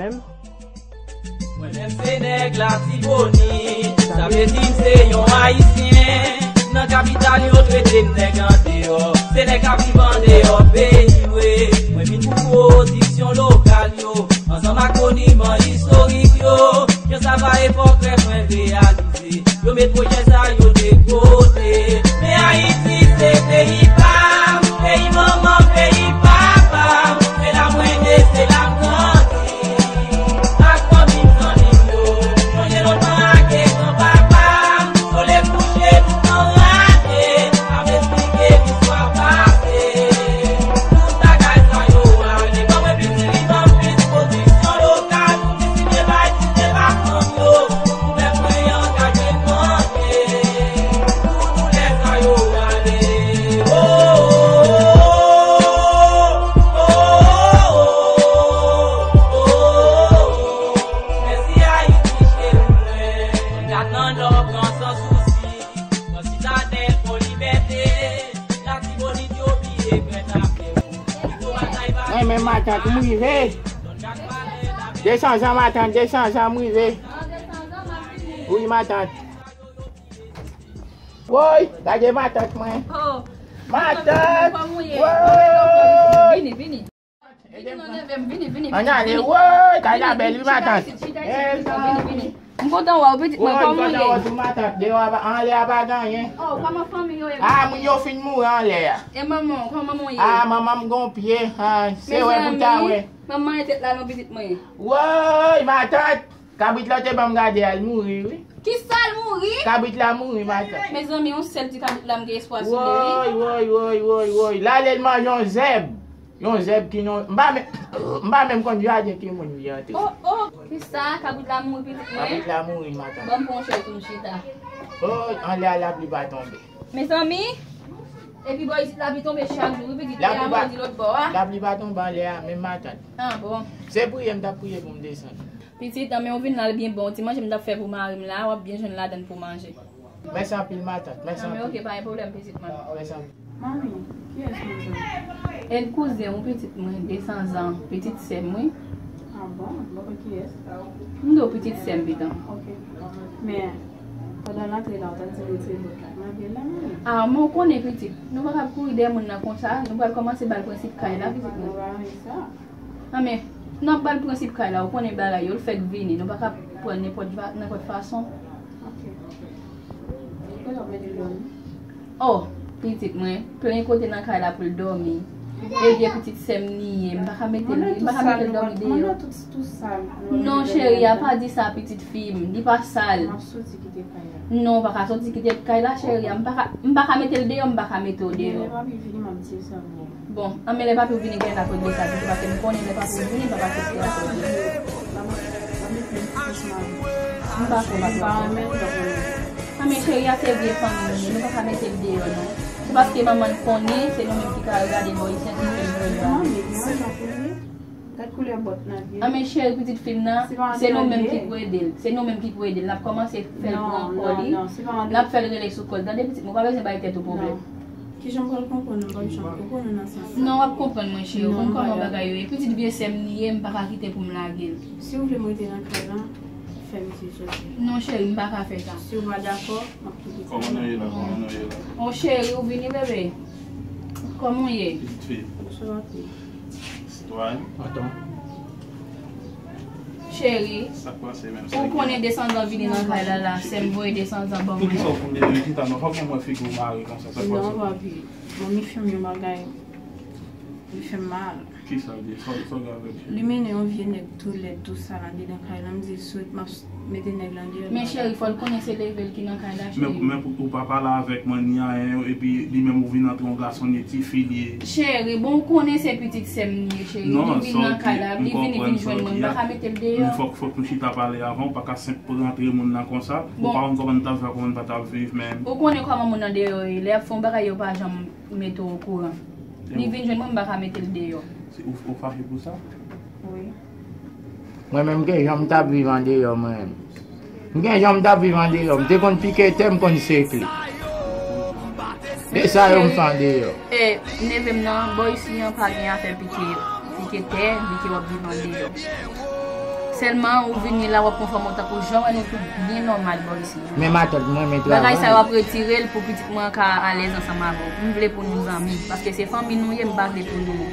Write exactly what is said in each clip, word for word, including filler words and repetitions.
Mwen menm se nèg Latibonit, sa vle di m se yon Ayisyen. Nan kapital yo trete m nèg andeyò, se nèg k ap viv andeyò peyi mwen. Mwen vin pou pwodiksyon lokal yo, ansanm ak moniman istorik yo. Yo sa va efò krè mwen reyalize. Yo met pwojè sa yo de kote. Men Ayiti se peyi pa m, peyi manman m, peyi papa m. Se la mwen ne, se la m grandi. Ak fanmi m, zanmi m yo, sonje lontan ak gran papa m. Sole kouche, tout tan rate, ap esplike istwa pase. Tout bagay sa yo ale, ban mwen piti riban, plis pwodiksyon lokal. Kontinye bay ti deba fanm yo, pou pèp mwen angaje mande. Pou doulè sa yo ale. Oh, oh, oh, oh, oh, oh. Mèsi Ayiti cheri mwen. Gad nan nò pran san sousi. Nan sitadèl pran libète. Latibonit yo bliye krèt ap dewo. Pito batay pa Mwen menm matant m rive. Desanzan matant, desanzan m rive. Wi matant. Woy, gade matant mwen. Oh. Matant. Kòman ou ye? Woy. Vini, vini. Vini nan neve m, vini, vini, vini. Ann ale, woy, kay la bèl wi matant. Chita isit, chita isit, vini, vini. M kontan wè w pitit mwen, kòman w ye? Woy, m kontan wè w tou matant. Deyò a pa, anlè a pa gen anyen. Oh, kòman fanmi yo ye? Ah, moun yo fin mouri anlè a. E manman w, kòman manman w ye? Ah, manman m gon pye. Ah, se wè pou ta wè. Manman e tèt la non pitit mwen. Woy, matant. Kabrit la w te ban m gade a, l mouri wi. Kisa l mouri? Kabrit la mouri matant. Mezanmi, yon sèl ti kabrit la m gen espwa sou li wi. Woy, woy, woy, woy, woy. L ale l manje yon zèb. Yon zèb ki non, m pa menm, m pa menm konn jaden ki moun li antre. Oh, oh. Kisa, kabrit la mouri pitit mwen? Kabrit la mouri matant. Ban m pran yon chèz pou m chita. Oh, anlè a lapli pa tonbe. Mezanmi, epi bò isit lapli tonbe chak jou wi pitit, tè a modi lòt bò a. Lapli pa tonbe anlè a menm matant. Ah bon. Se priye m t ap priye pou m desann. Pitit, anmè w vin la, l byen bon. Ti manje m t ap fè pou mari m la, w ap byen jwenn ladann pou manje. Mèsi anpil matant, mèsi anpil. Anmè, oke, pa gen pwoblèm pitit mwen. Mèsi anpil. Manmi, kiyès manzè? Èl kouzen w pitit mwen, desanzan, pitit sè m wi. Ah bon, m pa konn kiyès. M di w pitit sè m pitan. Oke. Men, pandan l antre la, w ta di l retire bòt la. Mwen vye la, manmi. Ah, men w konnen pitit, nou pa ka kouri dèyè moun nan konsa, nou pral kòmanse ba l prensip kay la, pitit mwen. Nou pa renmen sa. Anmè, n ap ba l prensip kay la, ou konnen bagay yo, l fèk vini, nou pa ka pran l nenpòt va-, nenpòt fason. Ok. Kote w ap mete l dòmi? Oh, pitit mwen, plen kote nan kay la pou l dòmi. E vye pitit sè m li ye, m pa ka mete l, m pa ka mete l dòmi deyò. Non, cheri a, pa di sa, pitit fi m, li pa sal. Non, w pa ka soti kite kay la, cheri a. M pa ka, m pa ka mete l deyò, m pa ka mete w deyò. Lè papi vini, m ap di l sa m ye. Bon, anmè lè papi w vini, gen la pou di sa, paske m konnen lè papi w vini, m pa p aksepte l ankò. M pa fè papi w ankò. Anmè cheri a, se vye fanmi nou ye, nou pa ka mete l deyò non. Se paske manman l konnen, se nou menm ki ka gade bò isit, ki fè l jwenn la. Gad koulè bòt nan vye. Anmè cheri, pitit fi m nan, se nou menm ki pou ede l. Se nou menm ki pou ede l. N ap kòmanse fè l pran kò li. N ap fè l rele sou kò l. Tande pitit mwen, ou pa bezwen bay tèt ou pwoblèm. Kijan m pral konprann ou, m p ap janm konprann ou nan sans sa. Non, w ap konprann mwen cheri, ou konn kòman bagay yo ye. Pitit vye sè m li ye, m pa ka kite pou m lage l. Si w vle m rete nan kay lan, fè misye soti. Non cheri, m pa ka fè sa. Si w pa dakò, m ap kite kay lan. Kòman nou ye la? Kòman nou ye la? O cheri, ou vini bebe? Kòman w ye? Pitit fi. Bonswa papi. Sitwayen. Atann. Cheri, ou konnen desanzan vini nan kay la la, sè m voye desanzan ban mwen. Poukisa w pou m bezwen chita non? Fòk mwen wè figi w mare konsa, sa k pase? Non papi, manmi fè m yon bagay, li fè m mal. Kisa l ye? Sa w gen avè l cheri? Li mennen yon vye nèg tou lèd tou sal andedan kay la, m di l sot, m ap mete nèg lan deyò. Men cheri, fò l konnen se leve l ki nan kay la cheri. Men, men pou ou pa pale avèk mwen ni anyen, epi li menm ou vin antre yon gason ni tifi li ye. Cheri, bon ou konnen se pitit sè m li ye cheri. Li vin nan kay la, li vini vin jwenn mwen, m pa ka mete l deyò. Men fòk, fòk nou chita pale avan, ou pa ka senp rantre moun nan konsa. Ou pa konn kòman n t ap fè, kòman n pa t ap viv menm. Ou konnen kòman moun nan deyò ye, lè y ap fè yon bagay yo pa janm mete w okouran. Li vin jwenn mwen, m pa ka mete l deyò. Se ou, ou fache pou sa? Wi. Mwen menm gen jan m t ap viv andeyò mwen menm. M gen jan m t ap viv andeyò. M te konn pike tè, m konn sekle. E sa yo m fè andeyò. E, neve m nan, bò isi an pa gen afè pike, pike tè, pike w ap viv andeyò. Sèlman ou vini la, w ap konfòme w tankou jan w wè nou tout byen nòmal bò isi. Men matant, mwen renmen travay. Bagay sa yo ap retire l pou pitit mwen ka alèz ansanm avè w. M vle pou nou zanmi, paske se fanmi nou ye, m pa vle pou nou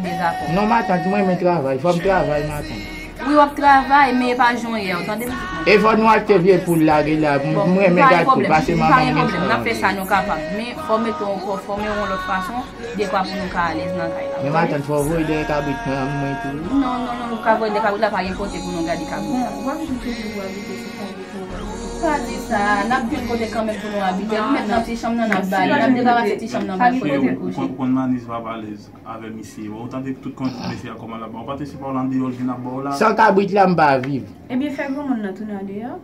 dezakò. Non, matant, mwen renmen travay. Fò m travay, matant. Wi, w ap travay, men e pa jan w ye a, w tande, pitit mwen? E fò nou achte vye poul lage la. Bon, m renmen gad poul, pase manman m gen travay. Pa gen pwoblèm, n ap fè sa nou kapab. Men fò w mete w ankò, fòme w yon lòt fason. Dekwa pou nou ka alèz nan kay la. Men matant, fò w voye dèyè kabrit mwen, mwen tou. Non, non, non, ou ka voye dèyè kabrit la, pa gen kote pou nou gade kabrit la. Bon, w ap jwenn kote pou w abite, se pa gen pwoblèm. Pa di sa, n ap jwenn kote kanmenm pou nou abite. Ou mèt nan ti chanm nan, n ap bale, n ap debarase ti chanm nan, bay kote pou kouche. Ou konn Maniz pa alèz avè misye. Ou tande tout kondisyon mesye a kòman l ap ba w. Ou pa te sipoze al andeyò, l vin ap ba w la. San kabrit la, m pa viv. Ebyen, fè granmoun nan tounen andeyò.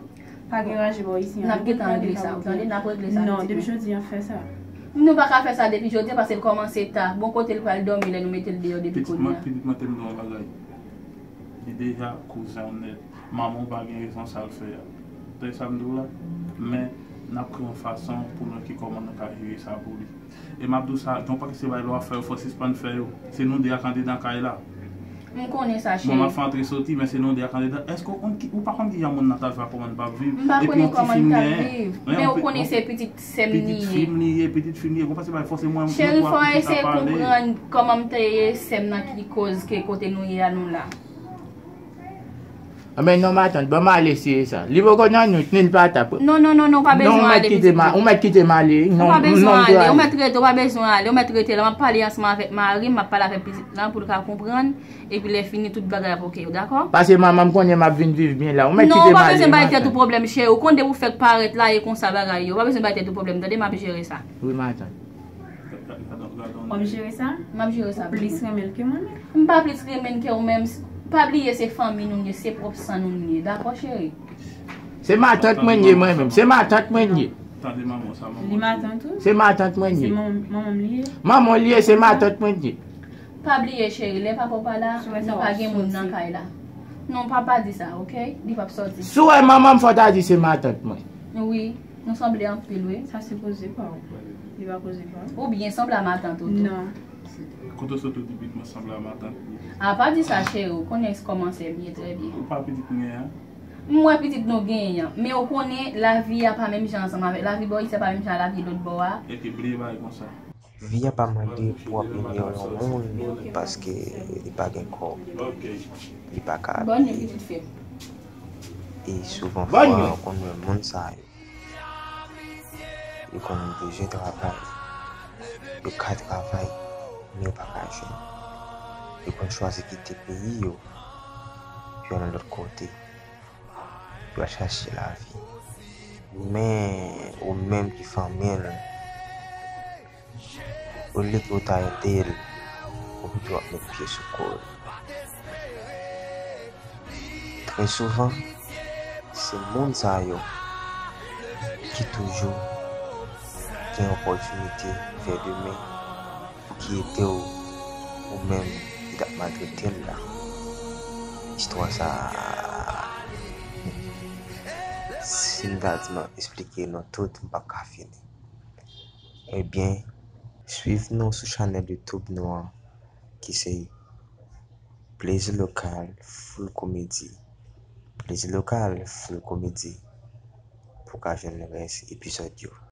Pa gen ranje bò isi an. N ap gentan regle sa, ou tande? N ap regle sa. Non, depi jodi an, fè sa. Nou pa ka fè sa depi jodi an, paske l kòmanse ta. Bon, kote l pral dòmi lè nou mete l deyò depi kounye a? Pitit mwen te mande yon bagay. Li deja kouzen w nèt. Manman w pa gen rezon sa l fè a. Tande sa m di w la? Men, n ap kreye yon fason pou nou ki kòman nou ka jere sa pou li. E m ap di w sa, gen yon pakèt se bagay lè w ap fè yo, fò w sispann fè yo. Se nou de ak andedan kay la. M konnen sa, cheri. Bon, m ap fè antre soti, men se nou de ak andedan. Èske w konn ki, ou pa konn kijan moun nan t ap viv ak kòman l t ap viv? M pa konnen kòman l t ap viv, men ou konnen se pitit sè m li ye. Pitit fi m li ye, pitit fi m li ye. Ou konprann se bagay fò se mwen, mwen pou ap konprann kòman m te ye, sè m nan ki koz ke kote nou ye a nou la. Anben non, matant, ban m ale si e sa. Li poko nan nyout, ni l pa tap. Non, non, non, non, ou pa bezwen ale, pitit mwen. Ou mèt kite m ale. Ou pa bezwen ale, ou mèt rete, ou pa bezwen ale, ou mèt rete la. M ap pale ansanm avèk mari m, m ap pale avèk pitit lan pou l ka konprann. Epi lè fini, tout bagay ap oke, dakò? Paske manman m konnen m ap vin viv byen la. Ou mèt kite m ale, matant. Non, ou pa bezwen bay tèt ou pwoblèm, cheri. Ou konn depi w fèk parèt la, e konsa bagay yo. Ou pa bezwen bay tèt ou pwoblèm, tande, m ap jere sa. Wi, matant. W ap jere sa? M ap jere sa. Ou plis renmen l ke mwen menm? M pa plis renmen l ke ou menm. Pa bliye se fanmi nou ye, se pwòp san nou ye. Dakò, cheri? Se matant mwen ye mwen menm. Se matant mwen ye. Tande manman sa, manman. Li matant ou? Se matant mwen ye. Se manman, manman m li ye? Manman li ye, se matant mwen ye. Pa bliye, cheri, lè papa w pa la, nou pa gen moun nan kay la. Non, papa di sa, oke? Li p ap sòti. Si w wè manman m, fò w ta di se matant mwen. Wi, nou sanble anpil, wi. Sa se koze pa w. Li pa koze pa w. Ou byen sanble a matant ou tou. Non. Kote w sot ou di pitit mwen sanble a matant li? A, pa di sa, cheri, ou konnen kòman sè m ye, trè byen. Ou pa pitit mwen an? M wè pitit nou genyen an, men ou konnen lavi a pa menm jan ansanm avèk lavi bò isi a, pa menm jan lavi lòt bò a. Epi bliye bagay konsa. Vi a pa mande pou w ap enmi yon moun paske li pa gen kòb. Li pa ka abiye. E souvan fwa, ou konn wè moun sa yo. Yo konn bezwen travay. Yo ka travay, men yo pa ka jwenn. Yo konn chwazi kite peyi yo, yo al nan lòt kote. Yo al chache lavi. Men ou menm ki fanmi l, olye ke w ta ede l, ou pito ap met pye sou kò l. Trè souvan, se moun sa yo ki toujou gen opòtinite vè demen pou ki ede w, ou menm ki t ap maltrete l la. Istwa sa a, si m ta di m ap esplike nou tout, m p ap ka fini. Ebyen, swiv nou sou chanèl YouTube nou an, ki se Plezi Lokal Full Comedy. Plezi Lokal Full Comedy, pou w ka jwenn rès epizòd yo.